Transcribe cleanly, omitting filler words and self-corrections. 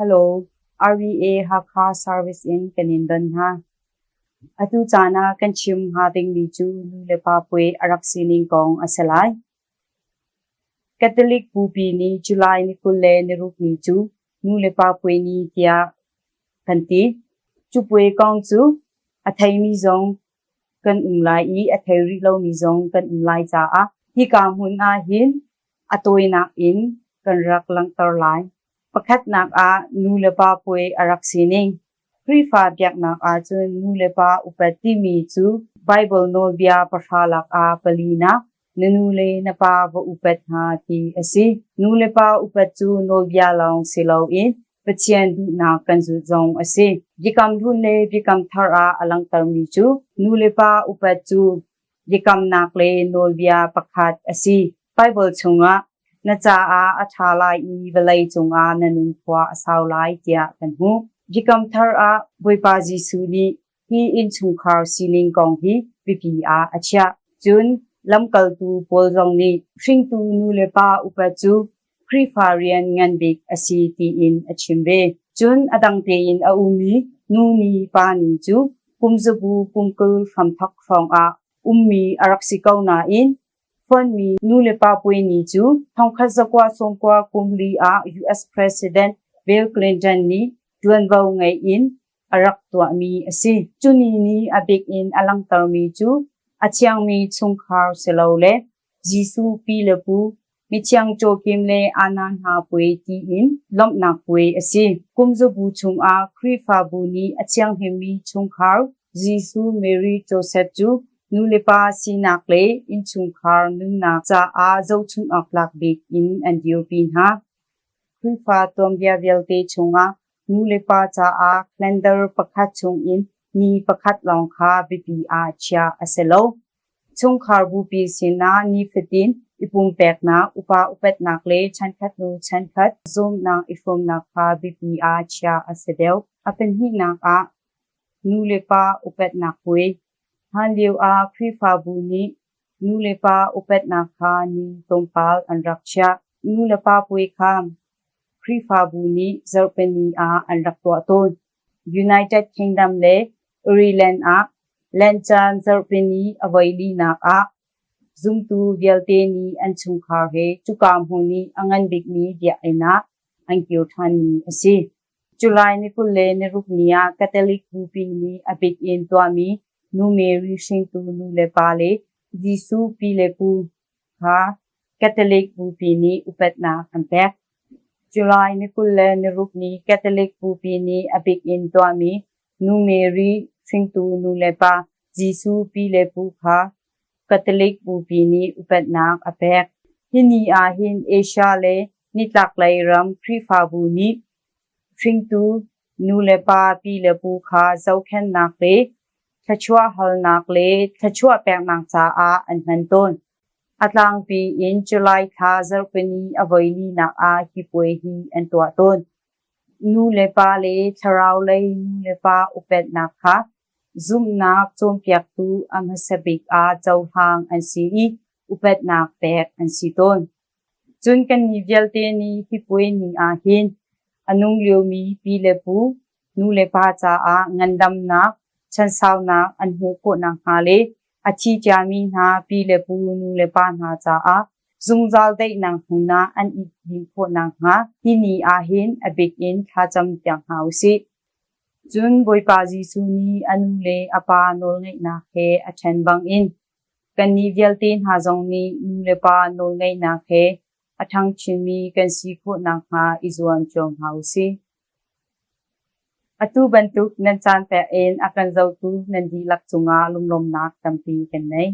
Hello, RVA Hakha Service in kan in don hna. Atu caan ah kan chim hnga dingmi cu nu le pa puai a rak sining kong a si lai. Catholic Bupi nih July ni 26 ni cu nu le pa puai ni tiah kan ti. Cu puai kong cu a theimi zong kan um lai i a thei rih lomi zong kan um lai caah hika hmun ah hin a tawinak in kan rak langhter lai. Pakhatnak ah nu le pa puai a rak sining. Khrihfa biaknak ahcun nu le pa upat timi cu Baibal nawlbia pahra lakah palinak, na nu le na pa va upat hna ti a si. Nu le pa upat cu nawlbia lawng si loin Pathian duhnak kan zulh zong a si. Biakam Hlun le Biakam Thar ah a langhtermi cu nu le pa upat cu biakamnak le nawlbia pakhat a si. Baibal chungah na caah a ṭha lai i vawlei cungah na nunkhua a sau lai tiah kan hmuh. Biakam Thar ah Bawipa Jesuh nih hi innchungkhar sining kong hi biapi ah a chiah. Cun lamkaltu pawl zong nih hringtu nu le pa upat cu Khrihfa rian ngan bik a si tiin a chim ve. Cun a dang tein a ummi nu ni pa ni cu kumzabu kumkul hramthok hrawngah ummi a rak si ko nain fonhmi nu le pa puai ni cu 1990 kum li ah US President Bill Clinton nih ṭuanvo ngei in a rak tuahmi a si. Cu ni nih a bik in a langhtermi cu a thiangmi chungkhar silole Jesuh pi le pu, mithiang Joakim le Anna hna puai tiin lawmhnak puai a si. Kumzabu chungah Khrihfabu nih a thianghlimmi chungkhar Jesuh, Mary, Joseph cu nulepa sinak le innchungkhar nunnak caah zohchunh awk tlak bik in an dirpi hna. Khrihfa tuanbia vialte chungah nulepa caah calendar pakhat chungin ni pakhat lawng kha biapi ah chiah a si lo. Chungkhar bupi sinah nifatin i pumpeknak, upa upatnak le chankhat hnu chankhat zumhnak i hrawmnak kha biapi ah chiah a si deuh. A pahnihnak ah nulepa upatnak puai. Hlanlio ah Khrihfabu nih nulepa upatnak kha ni tlawmpal an rak chiah. Nulepa puai kha Khrihfabu nih Zarhpini ah an rak tuah tawn. United Kingdom le Ireland ah Lent caan Zarhpini a voi linak ah zumtu vialte nih an chungkhar he cuka hmun i a ngan bikmi biakinn ah an kir ṭhanmi a si. July ni 26 ni ah Catholic Bupi nih a bik in tuahmi Nu Mary hringtu nu le pa le Jesuh pi le pu kha Catholic Bupi nih upatnak an pek. July ni 26 ni Catholic Bupi nih a bik in tuahmi Nu Mary hringtu nu le pa Jesuh pi le pu kha Catholic Bupi nih upatnak a pek. Hi ni ah hin Asia le Nitlaklei ram Khrihfabu nih hringtu nu le pa pi le pu kha zohkhenhnak le thluachuah halnak le thluachuah peknak caah an hman tawn. A tlangpi in July thla zarhpini a voi linak ah hi puai hi an tuah tawn. Nu le pa le thlarau lei nu le pa upatnak kha zumhnak cawnpiaktu a hmasa bik ah cohlang an si i upatnak pek an si tawn. Cun kannih vialte nih hi puai ni ah hin a nung liomi pi le pu, nu le pa caah ngandamnak, chansaunak an hmuh khawh nakhnga le a thi ciami hna pi le pu, nu le pa hna caah zungzal daihnak hmun ah an i din khawh nakhnga hi ni ah hin a bik in thlacam piak hna u sih. Cun Bawipa Jesuh nih a nu le a pa nawlngaihnak he a ṭhen bangin kannih vialte hna zong nih nu le pa nawlngaihnak he a ṭhang chinmi kan si khawh nakhnga i zuam cio hna u sih. Atu bantuk nan caan pek in a kan zohtu nan dihlak cungah lunglawmhnak tampi kan nei.